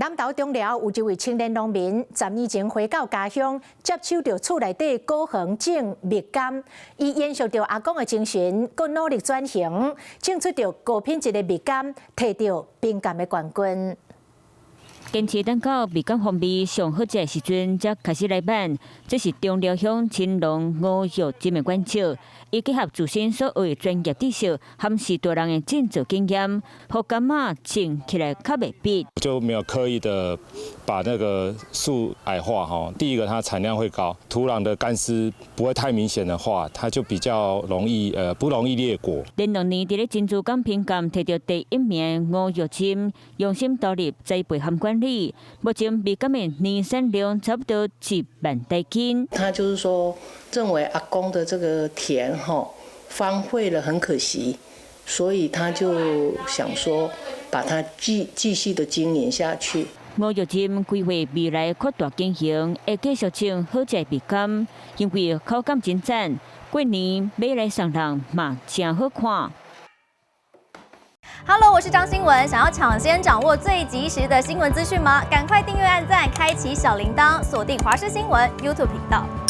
南投中寮有一位青年農民，10年前回到家鄉，接手著厝內底果園種蜜柑，伊延續著阿公的精神，閣努力轉型，種出著高品質的蜜柑，提著評鑑的冠軍。堅持等到蜜柑風味上好食的時陣，才開始來挽。這是中寮鄉青農吳玉珍的原則。伊結合自身所學的專業知識，含序大人的種植經驗，予柑仔種起來較袂密。就沒有刻意的把那個樹矮化哈。第一個，它產量會高，土壤的乾濕不會太明顯的話，它就比較容易不容易裂果。連兩年佇咧珍珠港評鑑提著第一名吳玉珍，用心投入栽培和管理，目前蜜柑的年產量差不多1萬台斤。他就是說，認為阿公的這個田哈荒廢了，很可惜，所以他就想說，把它繼續的經營下去。吳玉珍規劃未來擴大經營，會繼續種好食蜜柑，因為口感真讚，過年買來送人嘛誠好看。 Hello，我是張新文。想要搶先掌握最及時的新聞資訊嗎？趕快訂閱、按讚、開啟小鈴鐺，鎖定華視新聞 YouTube 頻道。